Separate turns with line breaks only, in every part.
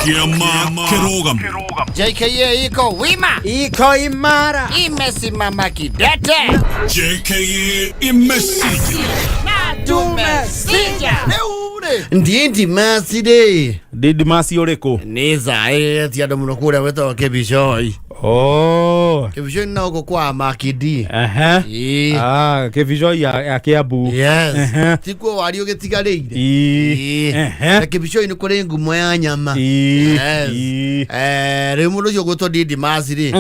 Kĩama kĩrũgamu.
JKA iko wima,
Iko imara.
Imesimama kidete.
JKA imesija.
Na tumesija.
Ndindimasi rĩ.
Didimasi ũrĩkũ?
Nĩ zaĩ ti andũ mũno kũrĩa wetagwo Kĩbicoi.
Oh.
Kĩbicoi no gũkũ kwa Makindi.
Ehe.
Ĩĩ.
Ah, Kĩbicoi ya Kĩambu.
Yes.
Ehe.
Tikuo wari ũgĩtigarĩire.
Ĩĩ.
Ĩĩ.
Ehe.
Na Kĩbicoi nĩ kũrĩ ngumo ya nyama.
Ĩĩ.
Yes.
Ĩĩ.
Rĩu mũndũ ũcio ũgwĩtwo Didimasi rĩ,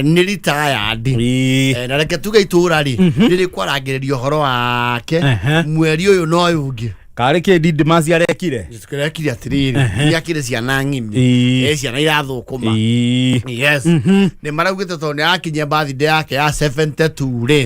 nĩ retired.
Ĩĩ.
Na reke tuge itũra rĩ rĩrĩ kwarangĩrĩria ũhoro wake mweri ũyũ na ũyũ ũngĩ.
Karĩ kĩ Didimasi arekire?
Kĩrekire atĩrĩrĩ, nĩ akĩrĩ ciana ng'imi.
Ĩĩ.
Ciana irathũkũma.
Ĩĩ.
Yes. Nĩ maraugĩte tondũ nĩ arakinyia birthday yake ya 72 rĩ,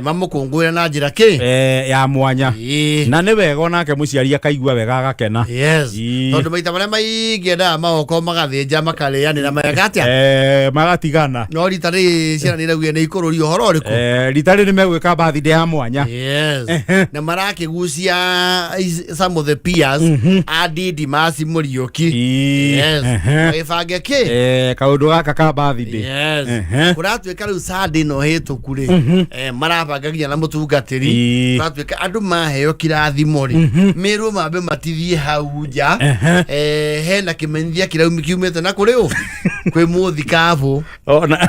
mamũkũngũĩre na njĩra kĩ?
Ya mwanya.
Ĩĩ.
Na nĩ wega onake mũciari akaigua wega agakena.
Yes.
Ĩĩ.
Tondũ maita marĩa maingĩ endaga magokorwo magathĩnja makarĩanĩra mageka atĩa?
Magatigana.
No rita rĩrĩ ciana nĩ iraugire nĩ ikũrũria ũhoro ũrĩkũ?
Rita rĩrĩ megwĩka birthday ya mwanya.
Yes. Na marakĩgucia some of the peers a Didimasi Mũriũki.
Ĩĩ.
Yes. Magĩbange kĩ?
Kaũndũ gaka ka birthday.
Yes. Kũratuĩka rĩu Sunday ĩno hĩtũku rĩ, marabanga nginya na mũtungatĩri. Kũratuĩka andũ maheo kĩrathimo rĩ, merwo mambe matithie hau nja. Hena kĩmenyithia kĩraumi kiumĩte na kũrĩ ũ? Kwĩ mũthikabu.
Ona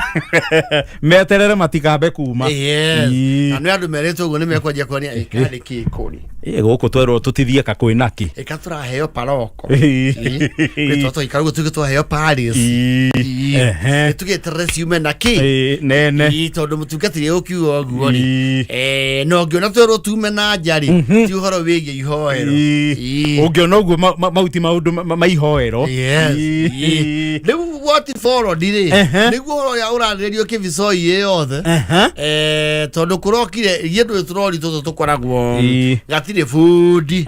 meterere matikambe kuma.
Yes.
Ĩĩ.
Na nĩ andũ merĩtwo ũguo nĩ mekwanjia kuonia ĩkarĩ kĩ kũrĩ.
Gũkũ twerwo tũtithie ka kwĩna kĩ.
Ĩka tũraheo paroko.
Ĩĩ.
Ĩĩ. Twaikara ũguo tuge twaheo Paris.
Ĩĩ.
Ĩĩ. Tũgĩeterere ciume na kĩ?
Ĩĩ, nene.
Ĩĩ, tondũ mũtungatĩri ũkiuga ũguo rĩ,
Ĩĩ.
Na ũngĩona twerwo tume na nja rĩ, ti ũhoro wĩgiĩ ihoero.
Ĩĩ.
Ĩĩ.
Ũngĩona ũguo mau ti maũndũ ma ihoero.
Yes.
Ĩĩ.
Ĩĩ. Rĩu what followed rĩ, nĩguo ũhoro ũrĩa ũrarĩrĩrio Kĩbicoi ĩ yothe. Tondũ kũrokire ithuĩ ndũĩ tũrori tũtũ tũkoragwo gatirĩ bundi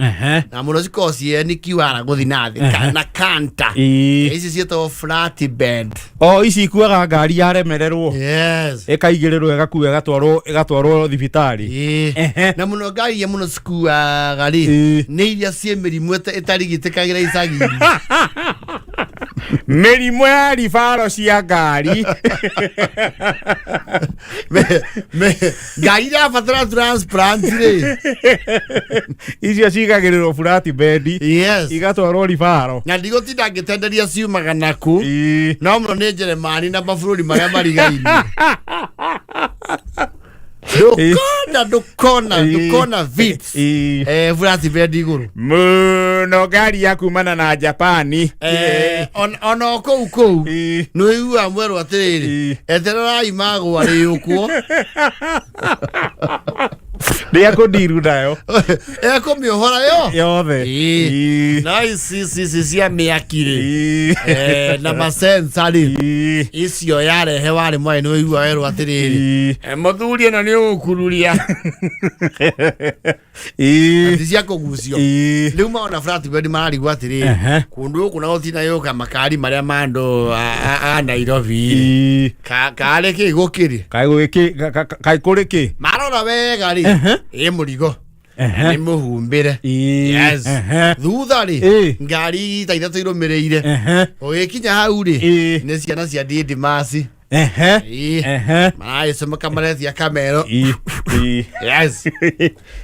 na mũno cikoragwo ciĩ QR gũthiĩ na thĩ na kanta. Ici ciĩtagwo flat bed.
O ici ikuaga ngari yaremererwo.
Yes.
Ĩkaigĩrĩrwo ĩgakuo ĩgatwarwo thibitarĩ.
Ĩĩ. Na mũno ngari iria mũno cikuaga rĩ, nĩ iria ciĩ mĩrimũ ĩtarigitĩkagĩra icagi-inĩ.
Mĩrimũ ya ribaro cia ngari.
Ngari irabatara transplant rĩ.
Icio cigagĩrĩrwo flat bed.
Yes.
Igatwarwo ribaro.
Na ndigũtinda ngĩtenderia ciumaga naku. No mũno nĩ Njeremani na mabũrũri marĩa marigainie. Ndũkona ndũkona ndũkona vits. Flat bed igũrũ.
Mũno ngari ya kumana na Japani.
Ona o kũu kũu nĩ ũiguaga mwerwo atĩrĩrĩ, etererai magwa rĩũkwo.
Nĩ ekũndiru nayo.
Ekũmĩohora yo
yothe.
Ĩĩ. Na ici cia mĩaki rĩ, na masensa rĩ, icio yarehe warĩ mwarĩ nĩ ũigua werwo atĩrĩrĩ, mũthuri ĩno nĩ ũgũkururia. Ti cia kũgucio. Rĩu maona flat bed mararigwo atĩrĩrĩ, kũndũ gũkũ na gũtinayũka makari marĩa ma andũ a Nairobi rĩ. Karĩ kĩ gũkĩrĩ?
Kaĩ gwĩkĩ kaĩ kũrĩ kĩ?
Marora wega rĩ, ĩ mũrigo. Nĩ mũhumbĩre. Yes. Thutha rĩ, ngari ta ithatũ irũmĩrĩire. Ũgĩkinya hau rĩ, nĩ ciana cia Didimasi. Ĩĩ. Maragĩcomoka maretia kamero. Yes.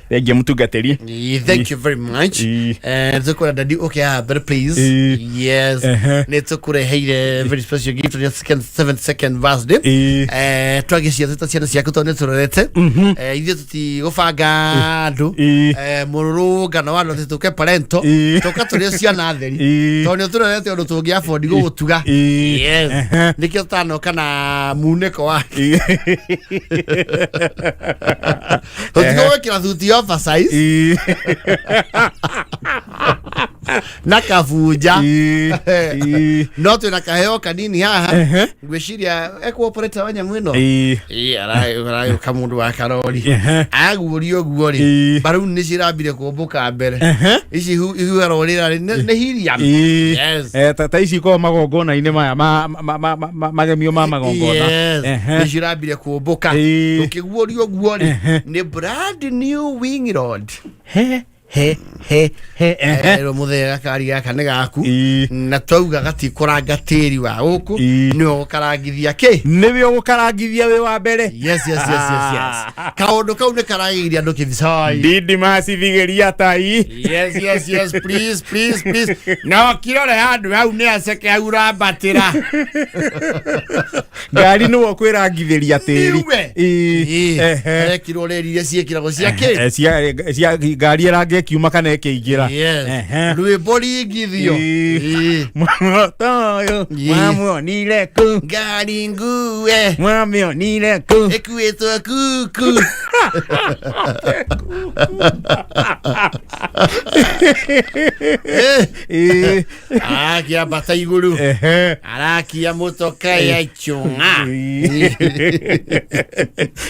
Thengia mũtungatĩri.
Ĩĩ, thank you very much. Tũkwenda dadi ũke haha mbere please. Yes. Nĩ tũkũreheire very special gift on your second, seventh second birthday. Twagĩcia twĩta ciana ciaku tondũ nĩ tũrorete. Ithuĩ tũtigũbanga andũ. Mũrũrũngano wa andũ atĩ tũke parento. Tũka tũrĩ ciana theri. Tondũ nĩ tũrorete ũndũ tũngĩ afford gũgũtuga. Yes. Nĩkĩo tũtanoka na munĩko wa tũtigũgwĩkĩra thuti oversize na kabunja, no twĩna kaheo kanini haha. Ngwĩciria ekũ operator wa nyamũ ĩno. Ĩĩ, aragĩũka mũndũ wa karori aguũria ũguo rĩ, mbaruni nĩ cirambire kũmbũka mbere ici ihuharwo rĩera rĩ nĩ helium. Yes.
Ta ici ikoragwo magongona-inĩ maya magemio ma magongona.
Yes. Nĩ cirambire kũmbũka. Ũkĩguũria ũguo rĩ, nĩ brand new wing road.
He. He he he ehe.
Erwo muthee gakari gaka nĩ gaku.
Ii.
Na twauga gatikũranga tĩri wa gũkũ,
Ii.
nĩwe ũkarangithia kĩ.
Nĩwe ũgũkarangithia wĩ wa mbere.
Yes, yes, yes, yes, yes. Kaũndũ kau nĩ karagĩiria andũ kĩbicoi.
Ndindimacithigĩria tai.
Yes, yes, yes, please, please, please. No kirore handũ hau nĩ aceke hau rambatĩra.
Ngari nĩwe ũkwĩrangithĩria tĩri.
Niwe.
Ii. Ehe.
Ekirwo rĩri iria ciĩkĩragwo cia kĩ.
Cia ngari ĩranga ĩkiuma kana ĩkĩingĩra.
Yes.
Ehe.
Rwĩmbo ringithio.
Ii.
Ii.
Muoroto ũyũ
Ii.
wamwonire kũ?
Ngari ngue
Wamĩonire kũ?
ĩkuĩtwo kuku. Eh.
Ii.
Arakĩambata igũrũ.
Ehe.
Arakia mũtoka ya chũng'a.
Ii.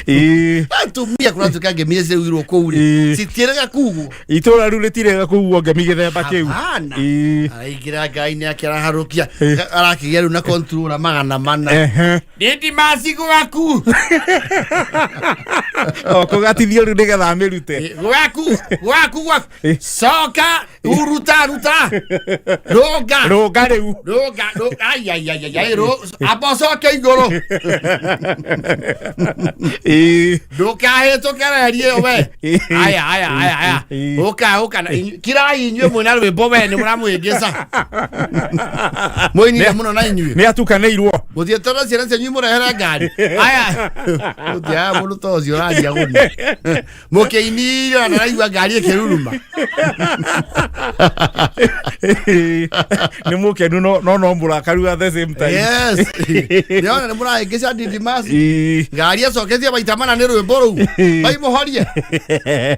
Ii.
Atumia kũratuĩka ngemi iria ciraugirwo kũu rĩ,
Ii.
citiĩrĩga kugwo.
Itũra rĩu rĩtirega kũguo ngemi gĩthemba kĩu.
Hapana.
Ii.
Araingĩra ngai-inĩ ake araharũkia,
Ii.
arakĩgĩa rĩu na controller 400.
Ehe.
Ndindimasi gwaku.
O kũgatithio rĩu nĩgetha amĩrute.
Gwaku, gwaku, gwaku.
Ii.
Coka, uruta, ruta. Rũnga.
Rũnga rĩu.
Rũnga, rũnga. Ai, ai, ai, ai, ai, amba ũcoke igũrũ.
Ii.
Ndũkahĩtũkererie ĩyo we. Aya, aya, aya, aya.
Ii.
Ũka, ũka. Kirai inyuĩ mwĩna rwĩmbo we nĩ mũramũhĩngĩca. Mũinire mũno na inyuĩ.
Nĩ atukanĩirwo.
Mũthiĩte na ciana cianyu mũrehere ngari. Aya. Mũtiaga mũndũ ta ũcio ũraria gũni. Mũkĩinire na araigua ngari ĩkĩruruma.
Nĩ mũkenu no no no mũrakaru at the same time.
Yes. Nĩona nĩ mũrahĩngĩca Didimasi.
Ii.
Ngari acoketie maita mana nĩ rwĩmbo rũu. Maimũhorie.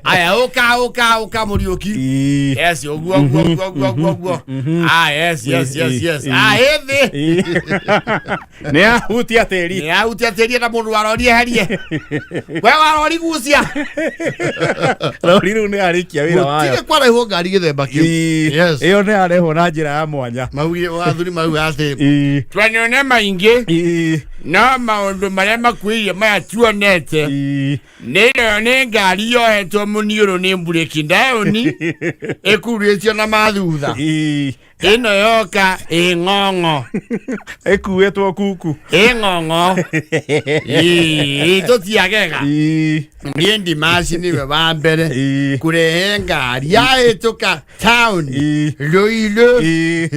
Aya, ũka, ũka, ũka Mũriũki.
Ii.
Yes, ũguo, ũguo, ũguo, ũguo, ũguo, ũguo. Ah, yes, yes, yes, yes. Ah, ĩthĩ.
Ii. Nĩ ahutia tĩri.
Nĩ ahutia tĩri na mũndũ warori eherie. We warori gucia.
Rori rĩu nĩ arĩkia wĩra wayo.
Gũtirĩ kwarehwo ngari gĩthemba kĩu.
Ii.
Yes.
Ĩyo nĩ yarehwo na njĩra ya mwanya.
Maugire athuri mauga atĩ
Ii.
twanone maingĩ
Ii.
no maũndũ marĩa makuĩire maya tuonete
Ii.
nĩ ĩno nĩ ngari yohetwo mũniũrũ nĩ mburĩki ndaũni ĩkurĩtio na mathutha.
Ii.
Ĩno yoka ĩ ng'ong'o.
Ĩkuĩtwo kuku.
Ĩ ng'ong'o. Ĩ tũtiagega.
Ii.
Niĩ Ndimasi nĩwe wa mbere
Ii.
kũrehe ngari yahĩtũka taũni
Ii.
Rũirũ
Ii.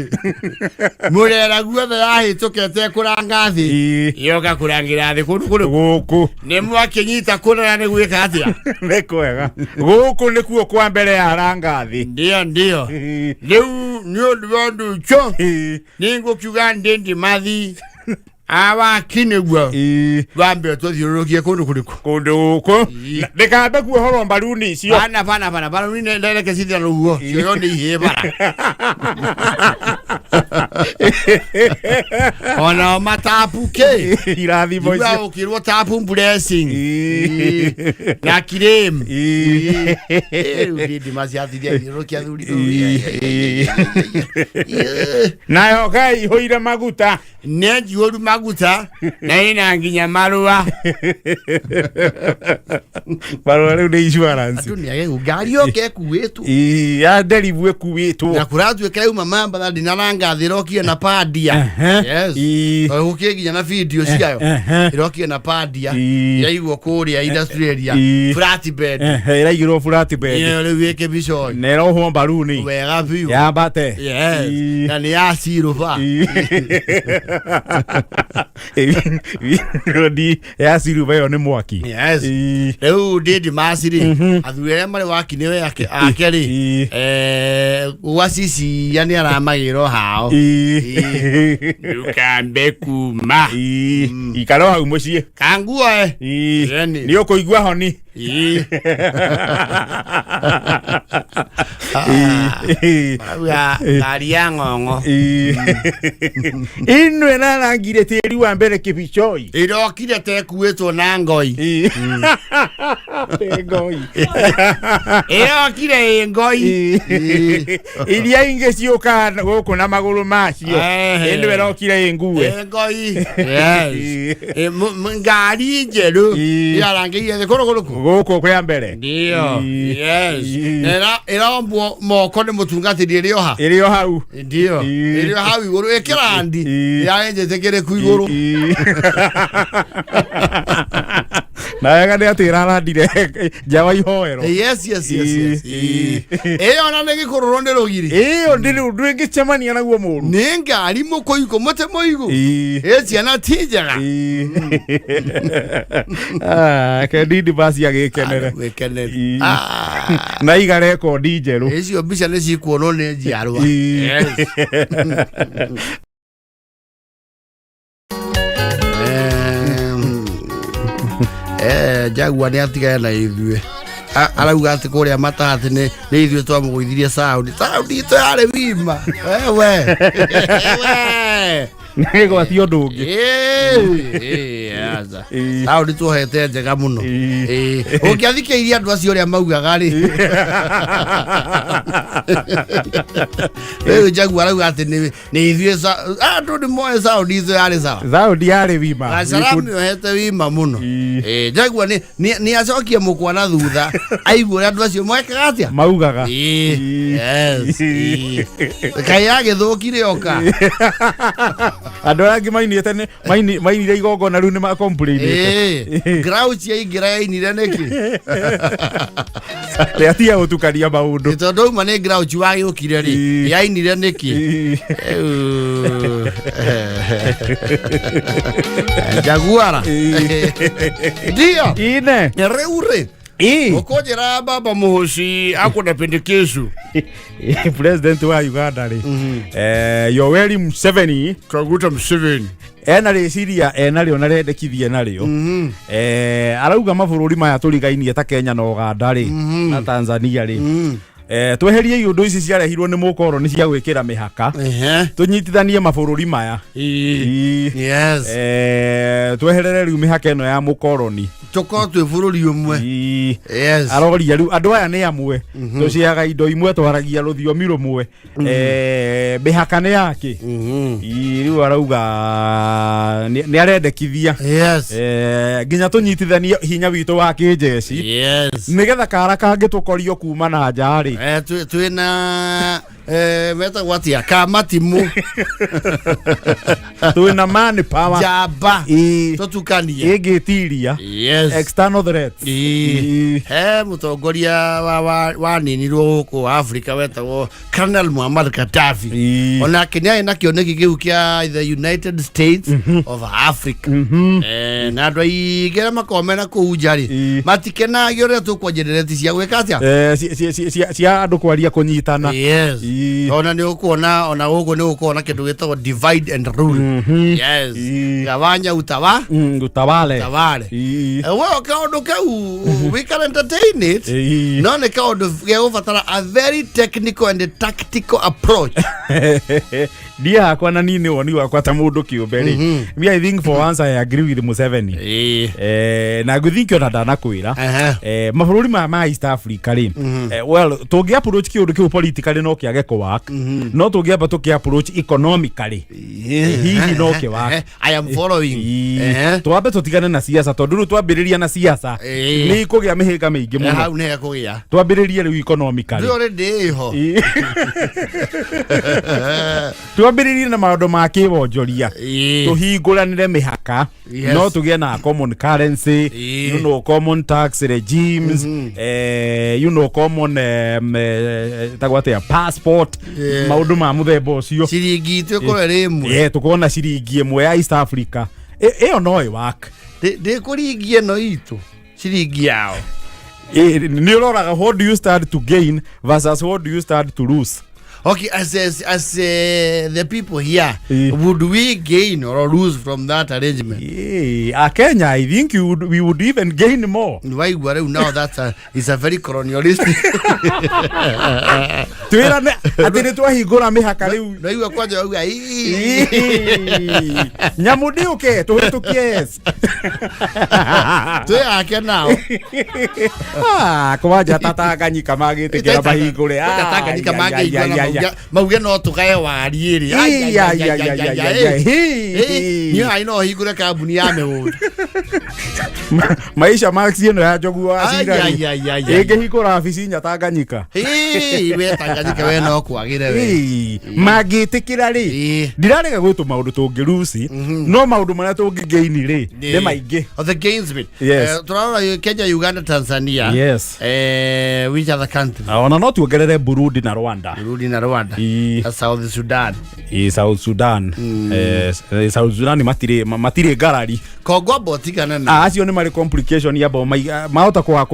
mũrera guothe yahĩtũka ĩtekũranga thĩ.
Ii.
Yoka kũrangĩra thĩ kũndũ kũrĩkũ.
Gũkũ.
Nĩ mwakĩnyita kũrora nĩ gwĩka atĩa.
Nĩ kwega. Gũkũ nĩkuo kwa mbere ya ranga thĩ.
Ndio, ndio.
Ii.
Rĩu nĩ ũndũ wa ũndũ ũcio
Ii.
nĩ ngũkiuga ndĩ Ndimathi awaki nĩguo
Ii.
wambe tũthiũrũrũkie kũndũ kũrĩkũ.
Kũndũ gũkũ.
Ii.
Ndĩkambe kuohorwo mbaruni icio.
Bana, bana, bana, bana, nĩ ndereke cithira rũhuho cioyo nĩ ihĩĩ bara. Onao matapu kĩ.
Irathimo
Igua
icio.
ũkĩrwo tapu blessing.
Ii.
Na kirem.
Ii.
Rĩu ndĩ Ndimasi athirie athiũrũrũkia athuri.
Ii. Nayo ngai ihũire maguta.
Nĩ njihũru maguta na ĩna nginya marũa.
Marũa rĩu nĩ insurance.
Andũ nĩ agegu ngari yoke ĩkuĩtwo.
Ii, ya nderibu ĩkuĩtwo.
Na kũratuĩka yauma Mambatha ndinaranga thĩ ĩrokire na pandia.
Ehe.
Yes.
Ii.
Gũkĩrĩ nginya na video ciayo.
Ehe.
Ĩrokire na pandia.
Ii.
Yaigwo kũrĩa industrial area.
Ii.
Flatbed.
Ehe, ĩraigĩrwo flatbed.
Ĩyo rĩu ĩkĩbicoi.
Na ĩrohwo mbaruni.
Wega biũ.
Yambate.
Yes.
Ii.
Na nĩ ya silver.
Ii. Rodi ya silver ĩyo nĩ mwaki.
Yes.
Ii.
Rĩu ndĩ Ndimasi rĩ, athuri arĩa marĩ waki nĩwe ake rĩ,
Ii.
gwacicia nĩ aramagĩra hao.
Ii.
Ndũkambe kuma.
Ii. Ikara o hau mũciĩ.
Kanguoe.
Ii.
Ĩni.
Nĩ ũkũigua honi.
Ii.
Ii.
Marauga ngari ya ng'ong'o.
Ii. Ĩno ĩrarangire tĩri wa mbere kĩbicoi.
Ĩrokire ta ĩkuĩtwo na ngoi.
Ii. Nĩ ngoi.
Ĩrokire ĩ ngoi.
Ii. Iria ingĩ ciũkaga gũkũ na magũrũ macio.
Ehe.
Ĩno ĩrokire ĩ ngue.
Ĩ ngoi. Yes. Ĩ, ngari njerũ
Ii.
ĩrarangĩire thĩ kũrũ kũrĩkũ.
Gũkũ kwa mbere.
Ndio.
Ii.
Yes.
Ii.
Na ĩraombwo moko nĩ mũtungatĩri ĩrĩ o ha.
Ĩrĩ o hau.
Ndio.
Ii.
Ĩrĩ o hau igũrũ ĩkĩrandi.
Ii.
Ya njĩtĩkĩrĩku igũrũ.
Ii. Na wega nĩ atĩ ĩrarandire nja wa ihoero.
Yes, yes, yes, yes.
Ii.
Ĩyo ona nĩ gĩkũrũrwo nĩ rũgiri.
Ĩyo ndĩrĩ ũndũ ĩngĩcemania naguo mũru.
Nĩ ngari mũkũigũ mũtĩ mũigũ.
Ii.
Ĩ ciana ti njega.
Ii. Ah, Kendidi basi agĩkenere.
Wĩkenere.
Ii.
Ah.
Na iga rekondi njerũ.
Icio mbica nĩ cikuonwo nĩ njiarwa.
Ii.
Yes. Jaguar nĩ atigane na ithuĩ. Arauga atĩ kũrĩa matahatĩ nĩ ithuĩ twamũgũithirie sound. Sound itũ yarĩ wima. Wewe. Wewe.
Nĩ gwathi ũndũ ũngĩ.
Ĩĩ, aca.
Ĩĩ.
Sound tuohete njega mũno.
Ĩĩ.
Ĩĩ. Ũngĩathikĩrĩria andũ acio ũrĩa maugaga rĩ. Rĩu Jaguar arauga atĩ nĩ ithuĩ andũ nĩ moĩ sound itũ yarĩ sawa.
Sound yarĩ wima.
Gacaramu yohete wima mũno.
Ĩĩ.
Ĩĩ, Jaguar nĩ acokie mũkwa na thutha aigue ũrĩa andũ acio mekaga atĩa.
Maugaga.
Ĩĩ.
Ĩĩ.
Yes. Ĩĩ. Kaĩ yagĩthũkire oka.
Andũ arĩa angĩ mainĩte mainire igongona rĩu nĩ makomplainĩte.
Ĩĩ. Grouch yaingĩra yainire nĩkĩ?
Rĩatia gũtukania maũndũ.
Nĩ tondũ auma nĩ Grouch wagĩũkire rĩ,
Ĩĩ.
yainire nĩkĩ?
Ĩĩ.
Eũ. Jaguara. Ndio.
Ine.
Rĩu rĩ,
Ĩĩ.
ũkũnjĩra baba Mũhũci akuna pendekezo.
President wa Uganda rĩ, Yoweri Museveni
Kaguta Museveni.
ena rĩciria enarĩo na rendekithia narĩo. Arauga mabũrũri maya tũrigainie ta Kenya na Uganda rĩ, na Tanzania rĩ, tweherie iũndũ ici ciarehirwo nĩ mũkoroni cia gwĩkĩra mĩhaka,
Ehe.
tũnyitithanie mabũrũri maya.
Ĩĩ.
Ĩĩ.
Yes.
Tweherere rĩu mĩhaka ĩno ya mũkoroni.
Tũkorwo twĩ bũrũri ũmwe.
Ĩĩ.
Yes.
Aroria rĩu andũ aya nĩ amwe, tũciaga indo imwe, twaragia rũthiomi rũmwe, mĩhaka nĩ yake. Ĩĩ, rĩu arauga nĩ arendekithia
Yes.
Nginya tũnyitithanie hinya witũ wa kĩnjeci
Yes.
nĩgetha kara kangĩ tũkorio kuma na nja rĩ.
Twĩna metagwo atĩa kamatimu
Twĩna man power.
Njamba.
Ĩĩ.
Tũtukanie.
Ĩngĩtiria
Yes.
external threats.
Ĩĩ.
Ĩĩ.
He mũtongoria waninirwo gũkũ Africa wetagwo Colonel Muammar Gaddafi.
Ĩĩ.
Onake nĩ arĩ na kĩoneki kĩu kĩa the United States of Africa. Na andũ aingĩ arĩa makoragwo mena kũu nja rĩ,
Ĩĩ.
matikenagio rĩrĩa tũkwanjĩrĩreti cia gwĩka atĩa.
Cia andũ kwaria kũnyitana.
Yes.
Ĩĩ.
Ona nĩ ũkuona ona gũkũ nĩ gũkorwo na kĩndũ gĩtagwo divide and rule. Yes.
Ĩĩ.
Gawanya utawa
Utawale.
tawale.
Ĩĩ.
Well, kaũndũ kau we can entertain it.
Ĩĩ.
No nĩ kaũndũ gegũbatara a very technical and tactical approach.
Niĩ hakwa na niĩ nĩ woni wakwa ta mũndũ kĩũmbe rĩ, me I think for once I agree with Museveni. Na ngwĩthink ona ndanakwĩra, mabũrũri maya ma East Africa rĩ, well, tũngĩ approach kĩũndũ kĩu politically no kĩage kũ work, no tũngĩamba tũkĩ approach economically hihi no kĩ work.
I am following.
Ĩĩ.
Ehe.
Twambe tũtigane na siasa tondũ rĩu twambĩrĩria na siasa
Ĩĩ.
nĩ ikũgĩa mĩhĩnga mĩingĩ mũno.
Hau nĩ hekũgĩa.
Twambĩrĩrie rĩu economically.
Ndĩ already ĩho.
Ĩĩ. Twambĩrĩrie na maũndũ ma kĩwonjoria,
Ĩĩ.
tũhingũranĩre mĩhaka,
Yes.
no tũgĩe na common currency,
Ĩĩ.
common tax regimes, common tagwo atĩa, passport,
Yeah.
maũndũ ma mũthemba ũcio.
Ciringi itũ ĩkorwo ĩrĩ ĩmwe.
Yeah, tũkorwo na ciringi ĩmwe ya East Africa. Ĩyo no ĩ work.
Ndĩkũringi ĩno itũ ciringi yao.
Nĩ ũroraga what do you stand to gain versus what do you stand to lose.
Okay, as the people here,
Eh.
would we gain or lose from that arrangement?
Yeah, Kenya, I think we would even gain more.
Waigua rĩu now that's a, it's a very colonialistic.
Twĩrane atĩ nĩ twahingũra mĩhaka rĩu.
Naigua kwanja wauga "Ii."
Nyamũ ndĩũke tũhĩtũkie yes.
Twĩyake nao.
Ah, kwanja ta Tanganyika magĩtĩkĩra mahingũre.
Kwanja Tanganyika
Ai, ai,
mangĩigua
ai,
na
ai, ai.
mauge no tũgae wari ĩrĩ. Ai, ai, ai, ai, ai, ai, ai, ai. Niĩ hai no hingũre kambuni ya mĩgũnda.
Maisha Max ĩno ya njogu wa
Ai,
cira
ai, ai, ai, ai.
ĩngĩhingũra wabici nya Tanganyika.
Ĩĩ, we Tanganyika we no kwagĩre we.
Ĩĩ, mangĩtĩkĩra rĩ,
Ĩĩ.
ndirarega gwĩ tũmaũndũ tũngĩruci, no maũndũ marĩa tũngĩgĩini rĩ nĩ maingĩ.
Of the Gainesville.
Yes.
Turarora Kenya, Uganda, Tanzania.
Yes.
Which other country?
Ona no tuongerere Burundi na Rwanda.
Burundi na Rwanda.
Ĩĩ.
Na South Sudan.
Ĩĩ, South Sudan. South Sudan matirĩ matirĩ ngarari.
Kongo amba ũtigane na.
Ah, acio nĩ marĩ complication ya bao mahota kwaga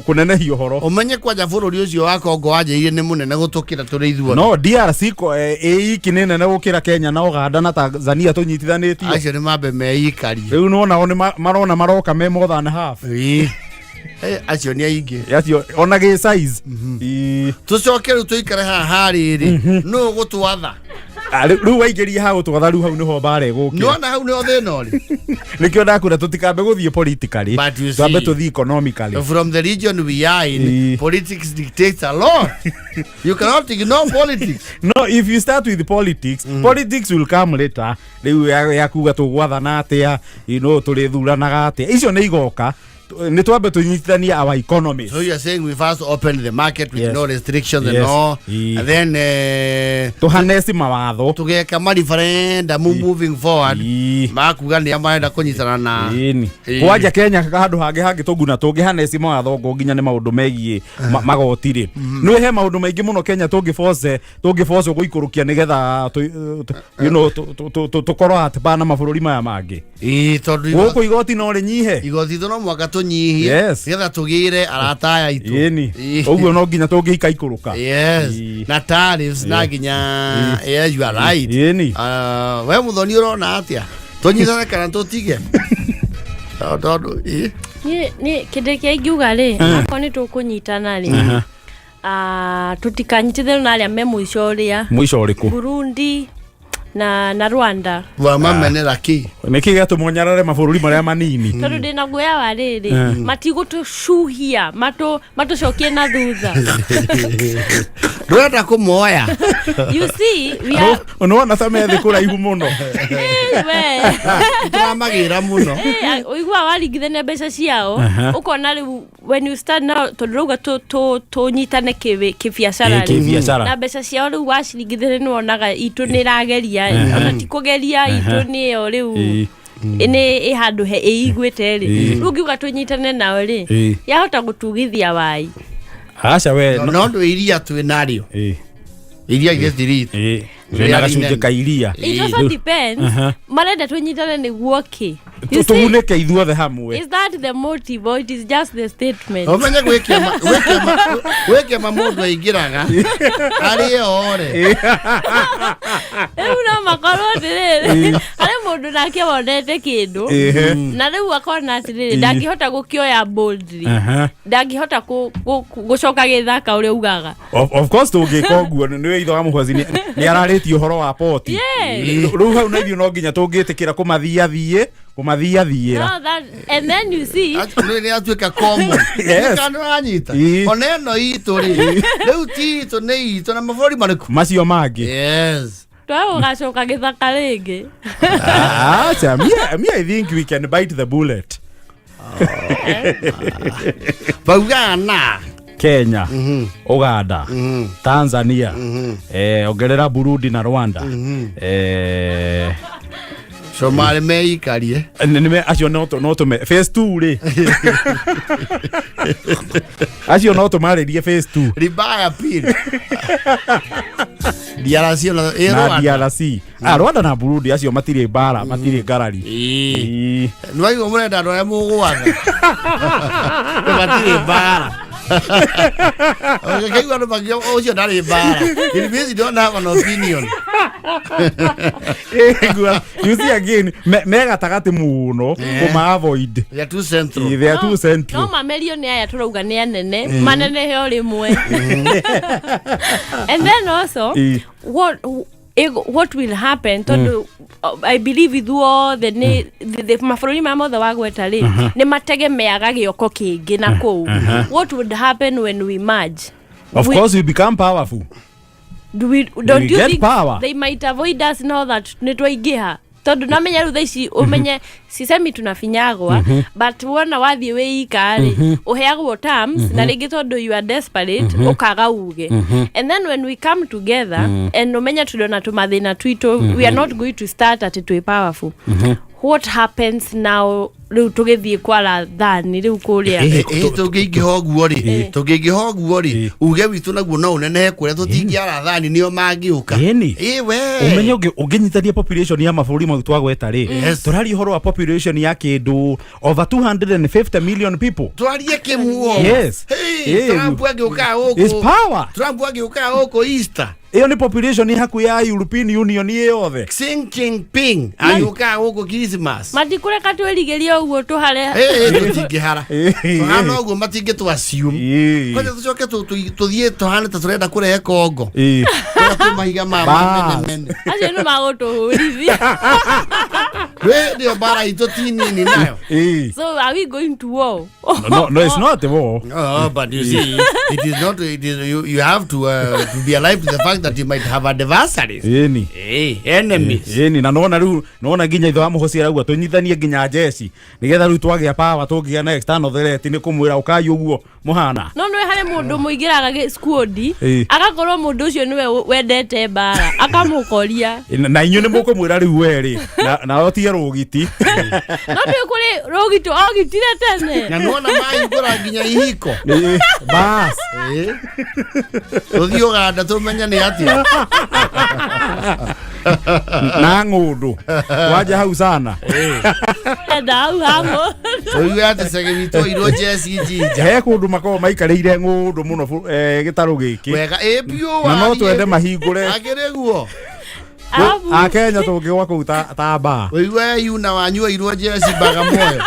kũnenehia ũhoro.
Ũmenye kwanja bũrũri ũcio wa Kongo wanjĩrĩire nĩ mũnene gũtũkĩra tũrĩ ithuothe.
No DRC ko ĩ iki nĩ nene gũkĩra Kenya na Uganda na Tanzania tũnyitithanĩtio.
Acio nĩ mambe meikarie.
Rĩu nĩwona o nĩ marona maroka me more than half.
Ĩĩ. Acio nĩ aingĩ.
Acio ona gĩ size. Ĩĩ.
Tũcoke rĩu tũikare haha harĩrĩ. Nũ ũgũtwatha?
Ah, rĩu waingĩria hau twatha rĩu hau nĩho mbara ĩgũkĩra.
Nĩwona hau nĩho thĩna ũrĩ.
Nĩkĩo ndakwĩra tũtikambe gũthiĩ politically,
But you
twambe
see-
tũthiĩ economically.
From the region we are in, politics dictates a lot. You cannot ignore politics.
No, if you start with politics, politics will come later. Rĩu ya kuga tũgwathana atĩa, tũrĩthuranaga atĩa, icio nĩ igoka. Nĩ twambe tũnyitithanie our economies.
So you are saying we first open the market with
Yes.
no restrictions and
Yes.
all, and then
tũhaneci mawatho.
tũgeka ma referendum moving forward. Makuga nĩa marenda kũnyitana na.
Ĩni.
Ĩĩ.
Kwanja Kenya handũ hangĩ hangĩ tũguna tũngĩhaneci mawatho ngo nginya nĩ maũndũ megiĩ magoti rĩ, nĩ he maũndũ maingĩ mũno Kenya tũngĩboce tũngĩbocwo gũikũrũkia nĩgetha tũkorwo at par na mabũrũri maya mangĩ.
Ĩĩ, tondũ
gũkũ igoti no rĩnyihe.
Igoti itũ no mũhaka tũnyihie nĩgetha tũgĩre arata aya aitũ.
Ĩni.
Ĩĩ.
Ũguo no nginya tũngĩikaikũrũka.
Yes.
Ĩĩ.
Na tariffs na nginya, yes, you are right.
Ĩni.
We Muthoni ũrona atĩa? Tũnyitane kana tũtige? Tondũ ĩĩ.
Niĩ niĩ kĩndũ kĩrĩa ingiuga rĩ, akorwo nĩ tũkũnyitana rĩ, tũtikanyitithane na arĩa me mũico ũrĩa.
Mũico ũrĩkũ?
Burundi na Rwanda.
Wamamenera kĩ?
Nĩkĩ gĩatũma ũnyarare mabũrũri marĩa manini?
Tondũ ndĩna guoya wa rĩrĩ, matigũtũcuhia matũcokie na thutha.
Ndũrenda kũmoya.
You see, we are
Nĩwona ta methĩ kũraihu mũno.
We.
Tũramagĩra mũno.
Ũiguaga waringithania mbeca ciao, ũkona rĩu when you start now, tondũ rauga tũnyitane kĩbiacara rĩ.
Kĩbiacara.
Na mbeca ciao rĩu waciringithania nĩ wonaga itũ nĩ ĩrageria, ona ti kũgeria, itũ nĩyo rĩu nĩ ĩ handũ he ĩiguĩte rĩ. Rĩu ũngiuga tũnyitane nao rĩ, yahota gũtugithia wai.
Aca we.
No ndũ iria twĩ narĩo. Iria gĩthiriti.
Twĩna gacunjĩ ka iria.
It also depends marenda tũnyitane nĩguo kĩ. You see,
Tũgunĩke ithuothe hamwe.
is that the motive or it is just the statement?
Ũmenye gwĩ kĩama mũndũ aingĩraga arĩ ore.
Rĩu no makorwo atĩrĩrĩ, harĩ mũndũ nake wonete kĩndũ na rĩu akona atĩrĩrĩ, ndangĩhota gũkĩoya boldly, ndangĩhota gũcoka gĩthaka ũrĩa ugaga.
Of course tũngĩka ũguo nĩ ithe wa mũhwaci nĩ ararĩtie ũhoro wa poti. Rĩu hau na ithuĩ no nginya tũngĩtĩkĩra kũmathiathiĩ kũmathiathiĩra.
No, that, and then you see
Nĩ atuĩka common.
Yes.
Kana ũranyita. Ona ĩno itũ rĩ, rĩu ti itũ nĩ itũ na mabũrũri marĩkũ?
Macio mangĩ.
Yes.
Twae gũgacoka gĩthaka rĩngĩ.
Acha, me I think we can bite the bullet.
Baugaga na.
Kenya, Uganda, Tanzania, ongerera Burundi na Rwanda.
Somalia meikarie.
Acio no tũme phase 2 rĩ, acio no tũmarĩrie phase 2.
Ribaya pili. DRC ona ĩ
Na
Rwanda.
DRC, ah, Rwanda na Burundi acio matirĩ mbara, matirĩ ngarari.
Ĩĩ.
Ĩĩ.
Nĩwaigua mũrenda andũ arĩa mũgwatha. Matirĩ mbara. Ũkaigua andũ makiuga ũcio ndarĩ mbara. It means you don't have an opinion.
You see again, me gatagatĩ mũno kũma avoid.
They are too central.
They are too
No
central.
mamerio nĩ aya tũrauga nĩ anene manenehe o rĩmwe. And then also what will happen tondu I believe ithuothe nĩ mabũrũri maya mothe wagweta rĩ nĩ mategemeaga gĩoko kĩngĩ na kũu. What would happen when we merge?
Of course we become powerful.
Don't
We
you
get
think
power.
they might avoid us now that nĩ twaingĩha? Tondu namenya rĩu thaa ici ũmenye sisemi tunafinyagwa, but wona wathiĩ wĩ ika rĩ, ũheagwo terms na rĩngĩ tondu you are desperate ũkaga uge. And then when we come together and ũmenye tũrĩ ona tũmathĩna twitũ, we are not going to start atĩ twĩ powerful. What happens now rĩu tũgĩthiĩ kwara thani rĩu kũrĩa?
Tũngĩingĩha ũguo rĩ, tũngĩingĩha ũguo rĩ, uge witũ naguo no ũnenehe kũrĩa tũtingĩara thani nĩo mangĩũka.
Ĩni.
Ĩ we.
Ũmenye ũngĩnyitania population ya mabũrũri mau twagweta rĩ,
Yes.
tũraria ũhoro wa population ya kĩndũ over 250 million people.
Twarie kĩmuo.
Yes.
Hey, Trump agĩũka
It's
gũkũ.
power.
Trump agĩũka gũkũ Easter.
Ĩyo nĩ population hakuhĩ ya European Union ĩ yothe.
Xi Jinping agĩũka gũkũ Christmas.
Matikũreka twĩrigĩrie ũguo tũhare.
Tũtingĩhara. Tũhana ũguo matingĩtũ assume. Kwanja tũcoke tũthiĩ tũhane ta tũrenda kũrehe Kongo. Kũrĩa kwĩ mahiga ma
Bas.
mene mene.
Acio nĩ magũtũhũrithia.
Rĩ nĩyo mbara itũ ti nini nayo.
So are we going to war?
No, it's not war.
Oh, but you see, it is not. It is you. You have to be alive to the fact that you might have adversaries.
Ĩni.
Hey, enemies.
Ĩni, na nona rĩu nona nginya ithe wa mũhoci arauga tũnyitithanie nginya njeci nĩgetha rĩu twagĩa power tũngĩgĩa na external threat nĩ kũmwĩra ũkai ũguo mũhana.
No nĩ harĩ mũndũ mũingĩraga squad agakorwo mũndũ ũcio nĩwe wendete mbara akamũkoria.
Na inyuĩ nĩ mũkũmwĩra rĩu we rĩ na ũtige rũgiti.
No ndĩ kũrĩ rũgito ogitire tene.
Na nĩwona mahingũra nginya ihiko.
Bas.
Tũthiĩ Ũganda tũmenye nĩ atĩa.
Na ng'ũndũ wanja hau sana.
Enda hau hamwe.
Ũigue atĩ cege witũ oirwo njeci Jinja.
He kũndũ makoragwo maikarĩire ng'ũndũ mũno gĩtarũ gĩkĩ.
Wega ĩ biũ.
Na no twende mahingũre.
Akĩrĩ guo.
A Kenya tũngĩgwa kũu ta mbaa.
Ũigue yuna wanyu oirwo njeci Bagamoyo.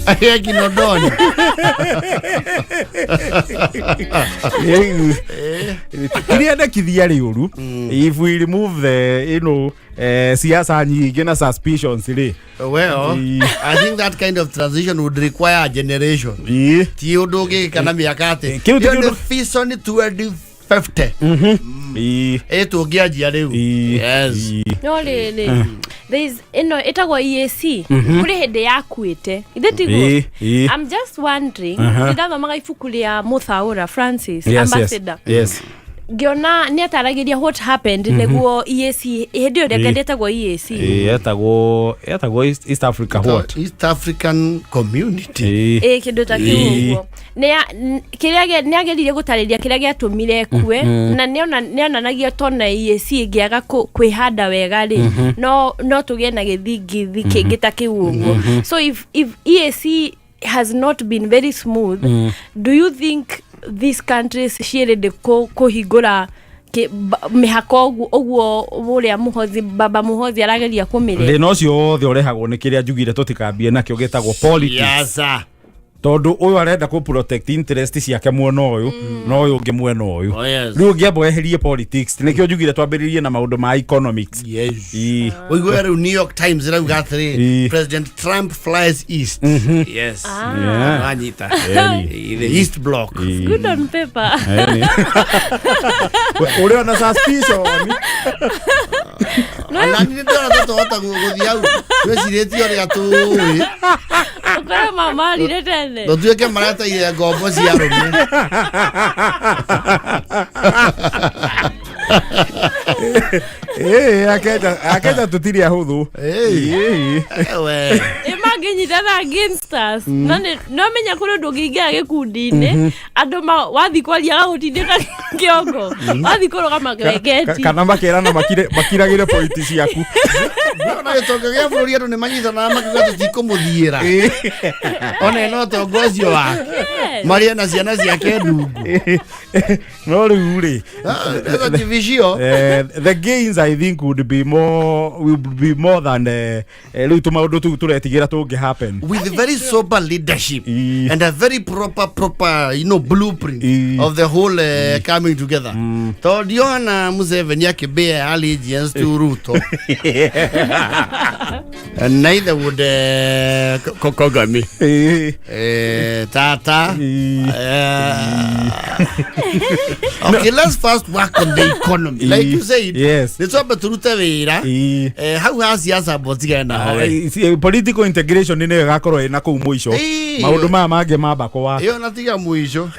Arĩa Kinondoni.
Kĩrĩa rĩũru, if we remove the you know siasa nyingĩ na suspicions rĩ.
Well, I think that kind of transition would require a generation. Ti ũndũ ũngĩgĩka na mĩaka atĩ.
Kĩu ti
Ĩyo nĩ
kĩndũ-
vision 2050. Ĩ tũngĩanjia rĩu. Yes.
No rĩrĩ, there is ĩno ĩtagwo EAC kũrĩ hĩndĩ yakuĩte ithe tiguo. I'm just wondering, ndathomaga ibuku rĩa Muthaura Francis, ambassador.
Yes.
Ngĩona nĩ ataragĩria what happened nĩguo EAC hĩndĩ ĩyo rĩngĩ ndĩtagwo EAC.
Etagwo East Africa what?
East African Community.
Ĩ kĩndũ ta kĩu ũguo. Kĩrĩa nĩ ageririe gũtarĩria kĩrĩa gĩatũmire kue na nĩonanagia tona EAC ĩngĩaga kwĩhanda wega rĩ, no tũgĩe na gĩthingithi kĩngĩ ta kĩu ũguo. So if EAC has not been very smooth, do you think these countries ciĩrĩ kũhingũra mĩhaka ũguo ũrĩa Muhozi baba Muhozi arageria kũmĩre?
Thĩna ũcio wothe ũrehagwo nĩ kĩrĩa njugire tũtikambie nakĩo gĩtagwo politics.
Siasa.
Tondũ ũyũ arenda kũ protect interest ciake mwena ũyũ na ũyũ ũngĩ mwena ũyũ.
Oh, yes.
Rĩu ũngĩamba weherie politics nĩkĩo njugire twambĩrĩrie na maũndũ ma economics.
Yes. Ũigue rĩu New York Times ĩrauga atĩrĩ, President Trump flies east. Yes. Wanyita. The East Bloc.
Good on paper.
Ũrĩ ona suspicion.
Ona nĩ ndĩrona tũtohota gũthiĩ hau twĩcirĩtie ũrĩa tũĩ.
Ũkore mama arire tene.
Tũtuĩke marataire ngombo cia arũme. Akenya tũtirĩ ahũthũ.
Ĩ
We.
Ĩ Mangĩnyitana gangsters, no no menya kũrĩ ũndũ ũngĩingĩra gĩkundi-inĩ, andũ wathiĩ kwaria gagũtindĩka kĩongo, wathiĩ kũrũgama kĩrengeti.
Kana makerana makiragĩre pointi ciaku.
Ona gĩtonga gĩa bũrũri andũ nĩ manyitanaga makiuga tũtikũmũthiĩra, ona ena ũtonga ũcio wake.
Yes.
Marĩa na ciana ciake ndungu.
No rĩu rĩ,
Vicio.
The gains, I think, would be more, will be more than rĩu tũmaũndũ tũu tũretigĩra tũngĩ happen.
With very sober leadership and a very proper blueprint of the whole coming together, tondũ ndiona Museveni akĩbear allegiance to Ruto, and neither would Kagame. Tata. Okay, let's first work on the economy, like you said. Nĩ twambe tũrute wĩra. Hau ha siasa mbotigane naho we.
Political integration nĩ ĩgakorwo ĩna kũu mũico. Maũndũ maya mangĩ mamba kũwa
Ĩyo na tiga mũico,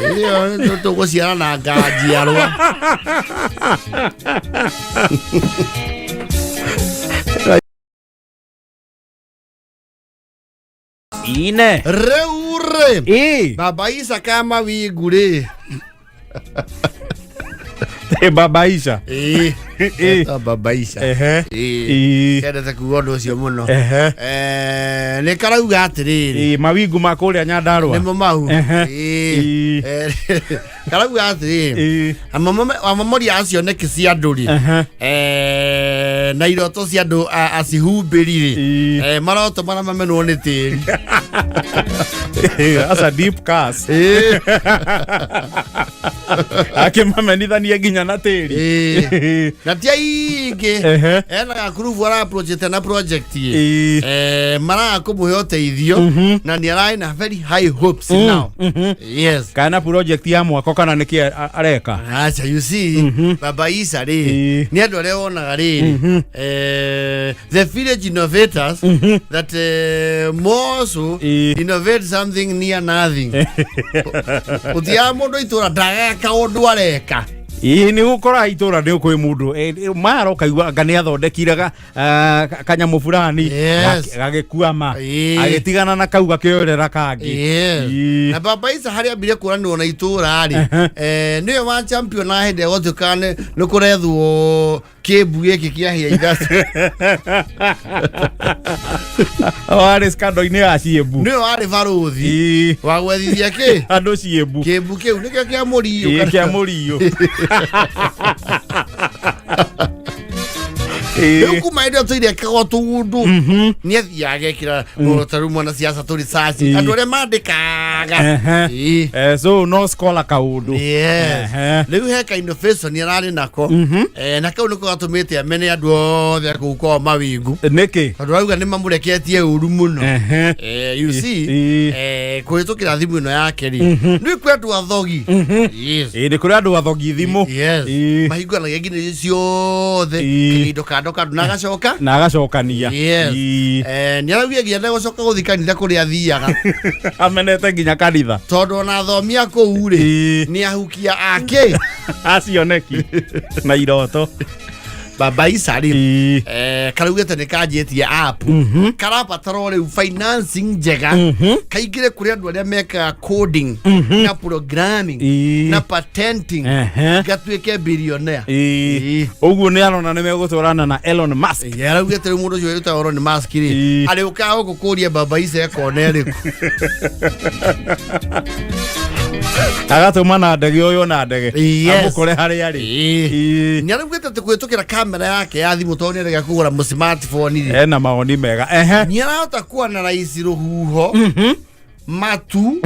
ĩyo tũgũciarana nganjiarwa.
Ine.
Rĩu rĩ, Baba Isa kama wingu rĩ.
Baba Isha.
Ĩĩ. Etwa Baba Isa. Ĩĩ. Kendete kuga ũndũ ũcio mũno. Nĩ karauga atĩrĩrĩ,
Mawingu ma kũrĩa Nyandarũa.
Nĩmo mau. Ĩĩ. Karauga atĩrĩrĩ, amamori acio nĩkĩ cia andũ rĩ, na iroto cia andũ acihumbĩri rĩ, maroto marĩa mamenwo nĩ tĩri.
That's a deep curse. Akĩmamenithanie nginya na tĩri.
Ĩĩ. Na ti aingĩ. Ena gakurubu ara-approachĩte na project ĩ, maraga kũmũhe ũteithio na nĩ ararĩ na very high hopes now. Yes.
Kana project ya mwako kana nĩkĩ areka.
Acha, you see, Baba Isa rĩ, nĩ andũ arĩa wonaga rĩrĩ, the village innovators that more so innovate something near nothing. Ũthiaga mũndũ itũra ndageka ũndũ areka.
Ĩĩ, nĩ gũkora itũra nĩ kwĩ mũndũ mara ũkaigua anga nĩ athondekire kanyamũ fulani, gagĩkuama, agĩtigana na kau gakĩoerera kangĩ.
Na Baba Isa harĩa ambire kũranĩrwo na itũra rĩ, nĩwe wa champion na hĩndĩ ĩrĩa gwatuĩkaga nĩ kũrethwo kĩmbu gĩkĩ kĩa hĩa ithatũ.
Warĩ scandal-inĩ ya ciĩmbu.
Nĩwe warĩ barũthi wa gwethithia kĩ
andũ ciĩmbu.
Kĩmbu kĩu nĩkĩo kĩa mũriũ.
Kĩa mũriũ.
Rĩu kuma hĩndĩ ĩyo tũire ekaga tũũndũ, nĩ athiaga agekĩra ta rĩu mwanasiasa tũ research, andũ arĩa mandĩkaga.
So no scholar kaũndũ.
Yes. Rĩu he ka innovation ararĩ nako. Na kau nĩko gatũmĩte amene andũ othe a kũu kwao mawingu,
Nĩkĩ?
tondũ arauga nĩ mamũreketie ũru mũno. You see, kũhĩtũkĩra thimũ ĩno yake rĩ, nĩ kwĩ andũ athogi. Yes.
Ĩĩ, nĩ kũrĩ andũ athogi thimũ.
Yes. Mahingũranagia nginya ciothe, kaindo kando kando, na agacoka
na agacokania.
Yes. Nĩ araugia nginya ndegũcoka gũthiĩ kanitha kũrĩa athiaga,
Amenete nginya kanitha,
tondũ ona athomi a kũu rĩ, nĩ ahukia ake.
Acioneki na iroto.
Baba Isa rĩ, karaugĩte nĩ kanjĩtie app, karabatara o rĩu financing njega, kaingĩre kũrĩ andũ arĩa mekaga coding na programming na patenting, gatuĩke billionaire.
Ũguo nĩ arona nĩ megũtwarana na Elon Musk.
Ĩĩ, araugĩte rĩu mũndũ ũcio wĩtagwo Elon Musk rĩ, arĩũkaga gũkũ kũria Baba Isa ekona ĩrĩkũ.
Agatũma na ndege ũyũ na ndege amũkore harĩa arĩ.
Nĩ araugĩte atĩ kũhĩtũkĩra kamera yake ya thimũ, tondũ nĩ arega kũgũra mũ smartphone rĩ,
Ena mawoni mega.
Nĩ arahota kuanalyze rũhuho, matu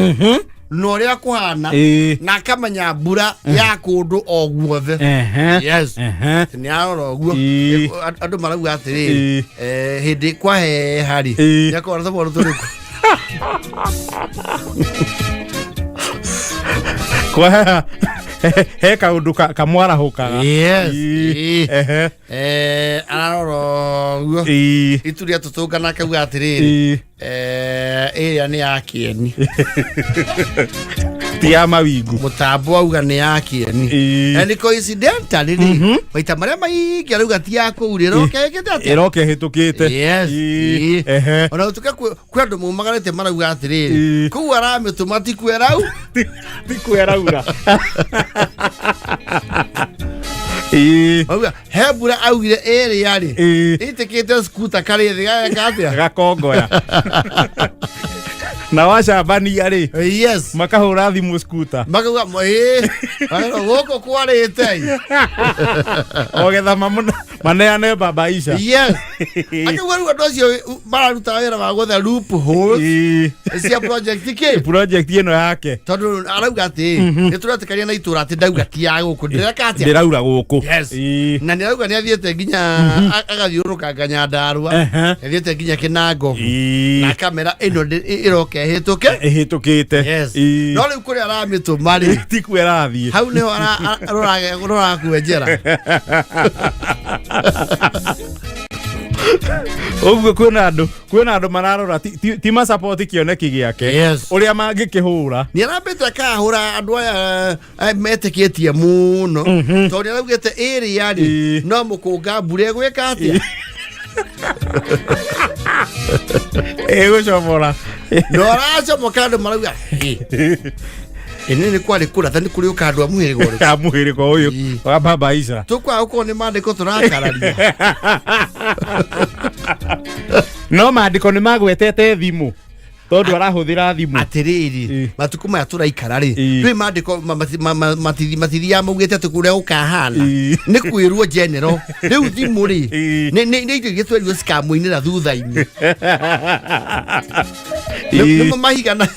na ũrĩa kũhana, na akamenya mbura ya kũndũ o guothe. Yes. Nĩ arora ũguo. Andũ marauga atĩrĩrĩ, hĩndĩ kwaheha rĩ, nĩ akorwo na tũmwana tũrĩkũ.
Kwaheha he kaũndũ kamwarahũkaga.
Yes. Ararora ũguo, itu rĩa tũtũngana, akauga atĩrĩrĩ, ĩrĩa nĩ ya kĩeni.
Ti ya mawingu.
Mũtambo auga nĩ ya kĩeni. And coincidentally rĩ, maita marĩa maingĩ arauga ti ya kũu rĩ, ĩroka ĩkĩte atĩa?
Ĩroka ĩhĩtũkĩte.
Yes. Ona gũtuĩka kwĩ andũ maumagarĩte marauga atĩrĩrĩ, kũu aramĩtũma ti kwerau.
Ti kweraura.
Auga he mbura augire ĩrĩa rĩ ĩtĩkĩte skuta karĩ thĩ gageka atĩa?
Gakongoya na wacambania rĩ, makahũra thimũ skuta.
Makauga ĩĩ gũkũ kwarĩte.
Ogetha maneane baba Isha.
Yes, akauga rĩu andũ acio mararuta wĩra wa gwetha loopholes cia project kĩ
project ĩno yake.
Tondũ arauga atĩ nĩ tũretĩkania na itũra atĩ ndauga ti ya gũkũ, ndĩreka atĩa?
Ndĩraura gũkũ.
Yes. Na nĩ arauga nĩ athiĩte nginya agathiũrũrũkanga Nyandarua, nĩ athiĩte nginya Kĩnango na kamera ĩno ĩroka ĩhĩtũke.
Ĩhĩtũkĩte.
Yes. No rĩu kũrĩa aramĩtũma rĩ,
ti kuo ĩrathiĩ.
Hau nĩho rũrakwenjera.
Ũguo kwĩna andũ mararora ti macapoti kĩoneki gĩake, ũrĩa mangĩkĩhũra.
Nĩ arambĩte akahũra andũ aya metĩkĩtie mũno, tondũ nĩ araugĩte ĩrĩa rĩ no mũkũnga mbura ĩgwĩka atĩa?
Ĩgũcomora.
Na aracomoka andũ marauga ĩnĩ nĩ kwarĩ kũratha nĩ kũrĩ ũka andũ a mũhĩrĩga ũrĩkũ?
A mũhĩrĩga ũyũ wa baba Isha.
Tũkwaga gũkorwo nĩ mandĩko tũrakararia.
No maandĩko nĩ magwetete thimũ tondũ arahũthĩra thimũ.
Atĩrĩrĩ, matukũ maya tũraikara rĩ, ndũĩ mandĩko matithiaga maugĩte atĩ kũrĩa gũkahana nĩ kwĩrwo general. Rĩu thimũ rĩ, nĩ indo iria twerirwo cikamũinĩra thutha-inĩ. Nĩmo mahigana.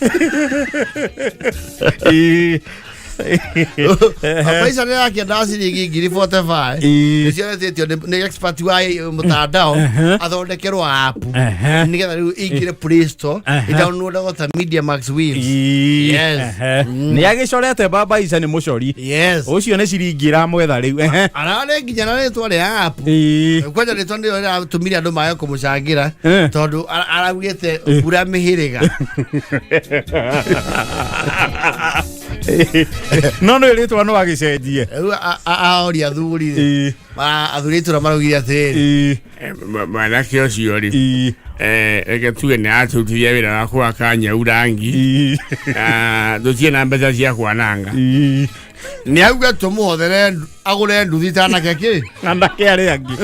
Maica nĩ arakĩenda ciringi 45,000 nĩcio etĩtio nĩ expert wa mũtandao athondekerwo app nĩgetha rĩu ĩingĩre Play Store, ĩdownloadagwo ta Media Max Waves. Yes.
Nĩ agĩcorete baba Isha nĩ mũcori. Ũcio nĩ ciringi ĩramwetha rĩu.
Ararĩ nginya na rĩtwa rĩa app. Kwanja rĩtwa nĩrĩo rĩratũmire andũ mage kũmũcangĩra, tondũ araugĩte mbura mĩhĩrĩga.
No nĩ rĩtwa no agĩcenjie.
Rĩu aoria athuri rĩ, athuri a itũra maraugire atĩrĩrĩ,
Mwanake ũcio rĩ, reke tuge nĩ atũrutithia wĩra wa gwaka nyau rangi. Ah, tũtirĩ na mbeca cia kwananga.
Nĩ auga tũmũhothere agũre nduthi ta anake kĩ
anake arĩa angĩ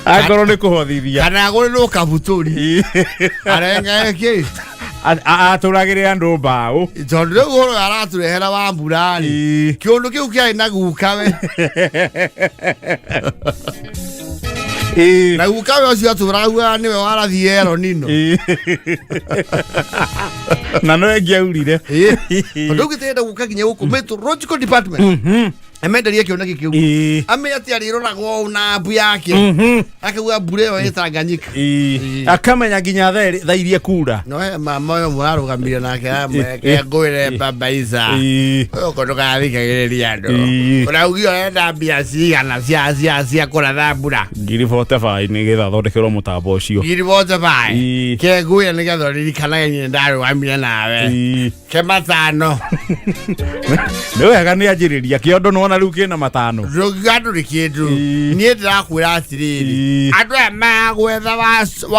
angorwo nĩ kũhothithia.
Kana agũrĩrwo kabutũri arengage kĩ.
Atũragĩre andũ mbaũ.
Tondũ rĩu ũhoro ũyũ aratũrehera wa mbura rĩ, kĩũndũ kĩu kĩarĩ na gukawe, na gukawe ũcio atũraugaga nĩwe warathiĩ Eronino.
Na no ĩngĩaurire.
Tondũ ũgĩtĩenda gũka nginya gũkũ meteorological department amenderie kĩoneki kĩu, amenye atĩ arĩroragwo ũũ na app yake, akauga mbura ĩyo ĩ Tanganyika.
Akamenya nginya thaa iria kura.
No he mama ũyũ mũrarũgamire nake amweke ngwĩre baba Isa ũyũ ndũgathikagĩrĩria andũ. Ũraugire ũrenda mbia cigana cia kũratha mbura?
45,000 nĩgetha athondekerwo mũtambo ũcio.
45,000. Ke ngwĩre nĩgetha ũririkanage niĩ ndarũgamire nawe. Ke 5,000.
Nĩ wega nĩ anjĩrĩria kĩondo nĩwona rĩu kĩna 5,000.
Ndũngiuga ndũrĩ kĩndũ. Niĩ ndĩrakwĩra atĩrĩrĩ, andũ aya magwetha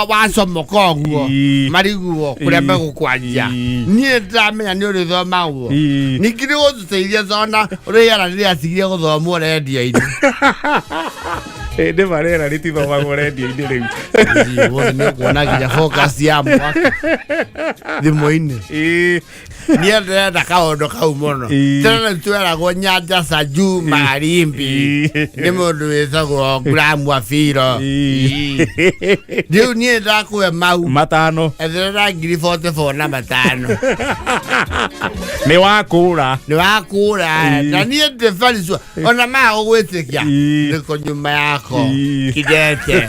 wacomoka ũguo mariguo kũrĩa megũkwanjia. Niĩ ndĩramenya nĩ ũrĩthomagwo. Ningĩ nĩ gũtũteithia tona rĩera rĩrĩa gũthomwo rendio-inĩ.
Ĩndĩ marĩera rĩtithomagwo rendio-inĩ rĩu.
Wothe nĩ ũkuona nginya forecast ya mwaka thimũ-inĩ. Niĩ ndĩrenda kaũndũ kau mũno. Tene tweragwo nyanja za juu magharibi nĩ mũndũ wĩtagwo Graham Wafiro. Rĩu niĩ ndakũhe mau
5,000.
Etherera 44,000 na 5,000.
Nĩ wakũra.
Nĩ wakũra. Na niĩ ndĩ very sure ona maa gũgwĩtĩkia nĩko nyuma yako kidete.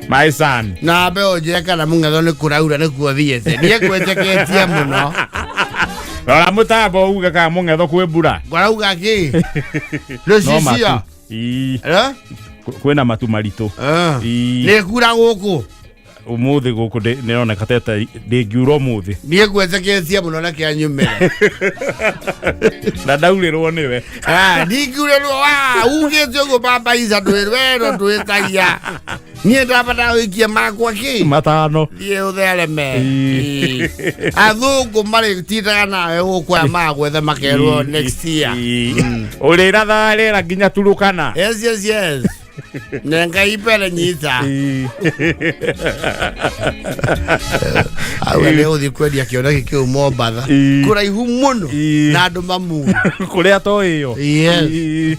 My son.
Na mbe ũnjĩre kana mũng'etho nĩ kũraura nĩkuo thiĩte, niĩ ngwĩtĩkĩtie mũno.
Rora mũtambo uge kana mũng'etho kwĩ mbura.
Ngwarauga kĩ?
No
Rũcicio.
matu.
Eh?
Kwĩna matu maritũ.
Nĩ kura gũkũ.
Umuthi guku nironeka teta ndingiura umuthi.
Niä ngweteketie må no na kä anyumä
Na ndaurĩrwo nĩwe.
Ndingiurä ugä te å guo baba ica ndå wero ndå ä niä ndamba gå ikia makwa kä
Matano.
Thiä å thereme.
Ii.
Athångå marä tindaga nawe gå kwaya magwethe makerwo next year.
Ũrĩrathaga rĩera nginya Turukana.
Yes, yes, yes. Nenga ipere nyita. Auga nä å thiä kwendia kä oneki kä u Mombatha.
Ii.
Kå raihu må no.
Ii.
Na andå mamu.
Kũrĩa toĩyo.
Yes.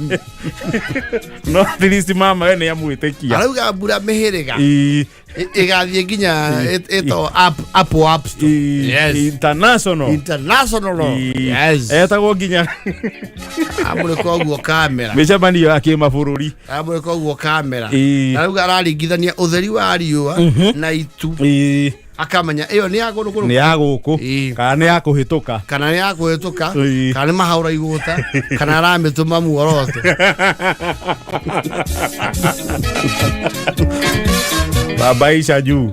No at least mama we nĩ amwĩtĩkia.
Arauga mbura mä hä rä ga
Ii.
ĩgathiĩ nginya ĩtagwo Apple App Store.
Ii.
Yes.
International.
International.
Ii.
Yes.
Etagwo nginya
Amũrĩ koguo kamera.
mĩcemanio ya kĩmabũrũri.
Amũrĩ koguo kamera.
Ii.
Na rĩu araringithania ũtheri wa riũa na itu.
Ii.
Akamenya ĩyo nĩ ya kũndũ
Nĩ
kũrũ.
ya gũkũ
Ii.
kana nĩ ya kũhĩtũka.
Kana nĩ ya kũhĩtũka.
Ii.
Kana nĩ mahaũra igũta. Kana aramĩtũma muoroto.
Babaisha juu.